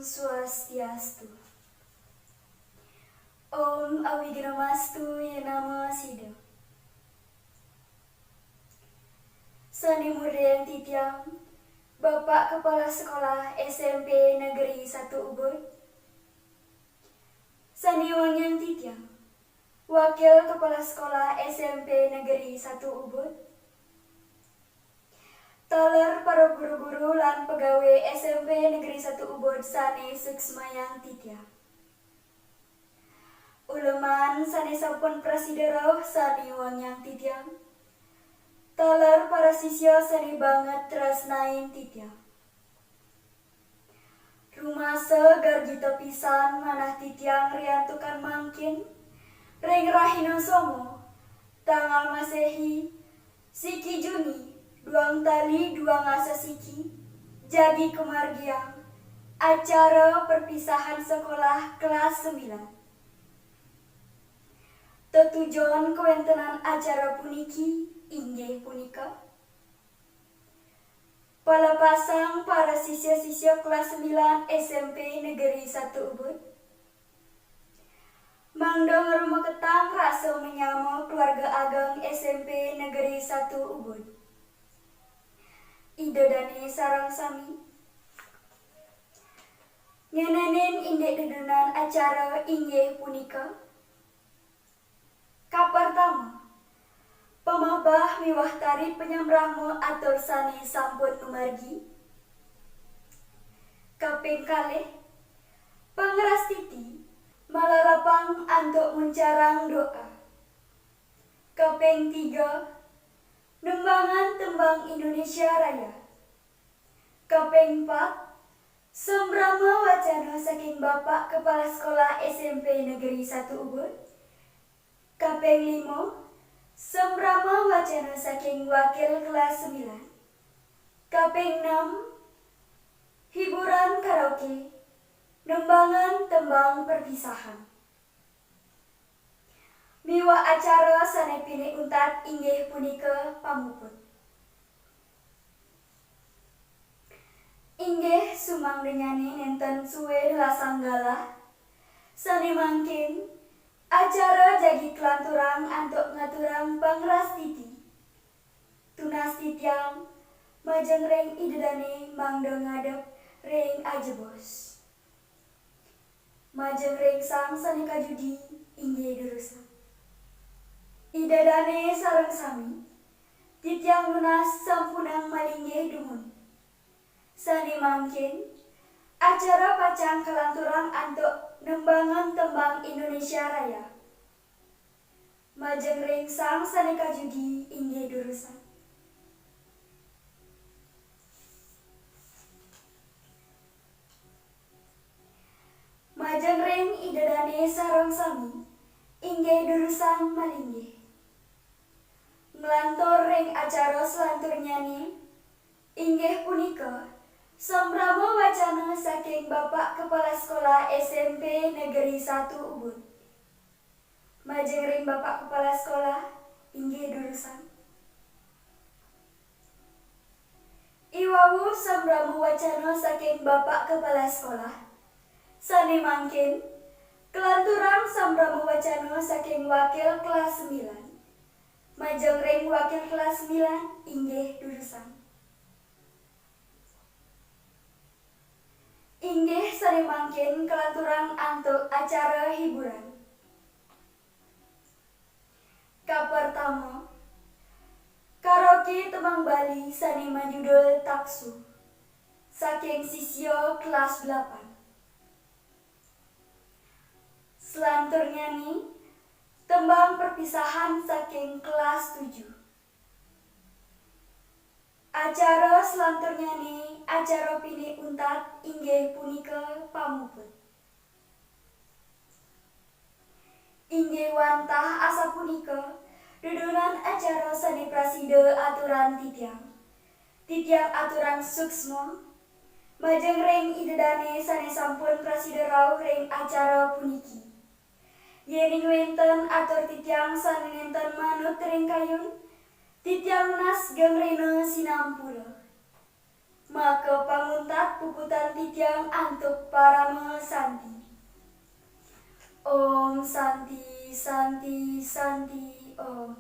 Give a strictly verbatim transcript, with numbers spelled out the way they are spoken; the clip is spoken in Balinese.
Swastiastu. Om Awighnamastu ye nama sida. Sane mureng titiang, Bapak Kepala Sekolah S M P Negeri satu Ubud. Sane wangiang titiang, Wakil Kepala Sekolah S M P Negeri satu Ubud. Taler para guru-guru lan pegawe S M P Negeri satu Ubud sane suksmayang titiang. Uleman sane sampun prasida rauh sane wangiang titiang. Taler para sisya sane banget tresnain titiang. Rumasa gargita pisan manah titiang riantukan mangkin, ring rahina Soma, tanggal Masehi, siki Juni, duang tali duang dasa siki, jagi kamargiang acara perpisahan sekolah kelas sembilan. Tetujon kawentenan acara puniki inggih punika, palepasang para sisya-sisya kelas sembilan S M P Negeri satu Ubud. Mangda ngrumeketang rasa menyama keluarga ageng S M P Negeri satu Ubud. Ida dane sareng sami. Ngenenin indik dedunan acara inggih punika, kapertama, pamahbah miwah tari panyambrahma atur sane sampun numargi. Kaping kalih, pangrastiti malarapang antuk muncarang doa. Kaping tiga, nembangan tembang Indonesia Raya. Kaping pat, sambrama wacana saking Bapak Kepala Sekolah S M P Negeri satu Ubud. Kaping lima, sambrama wacana saking wakil kelas sembilan. Kaping enam, hiburan karaoke, nembangan tembang perpisahan. Miwah acara sane pinih untat inggih punika pamuput. Inggih, sumangdanyane nenten suwe nelasang galah, sane mangkin acara jagi kalanturang antuk ngaturang pangrastiti. Tunas titiang majeng ring Ida dane mangda ngadep ring ajebos. Majeng ring sang sane kajudi, inggih durusang. Ida dane sareng sami, titiang nunas sampunang malinggih dumun. Sane mangkin, acara pacang kalanturang antuk nembangan tembang Indonesia Raya. Majeng ring sang sane kajudi, inggih durusang. Majeng ring Ida dane sareng sami, inggih durusang malinggih. Nglantur ring acara salanturnyane, inggih punika sambrama wacana saking Bapak Kepala Sekolah S M P Negeri satu Ubud. Majeng ring Bapak Kepala Sekolah, inggih durusang. Iwau sambrama wacana saking Bapak Kepala Sekolah. Sane mangkin, kalanturang sambrama wacana saking wakil kelas sembilan. Majeng ring wakil kelas sembilan, inggih durusang. Inggih, sane mangkin kalanturang antuk acara hiburan. Kapertama, karaoke tembang Bali sane majudul Taksu, saking sisya kelas delapan. Salanturnyane, tembang perpisahan saking kelas tujuh. Acara salanturnyane, acara pinih untat inggih punika pamuput. Inggih wantah asapunika, dudunan acara sane prasida aturan titiang. Titiang aturang suksma, majeng ring Ida dane sane sampun prasida rauh ring acara puniki. Yening wenten atur titiang sane nenten manut ring kayun, titiang nunas geng rena sinampura. Maka panguntat Puputan titiang antuk parama santi. Om santi, santi, santi, om.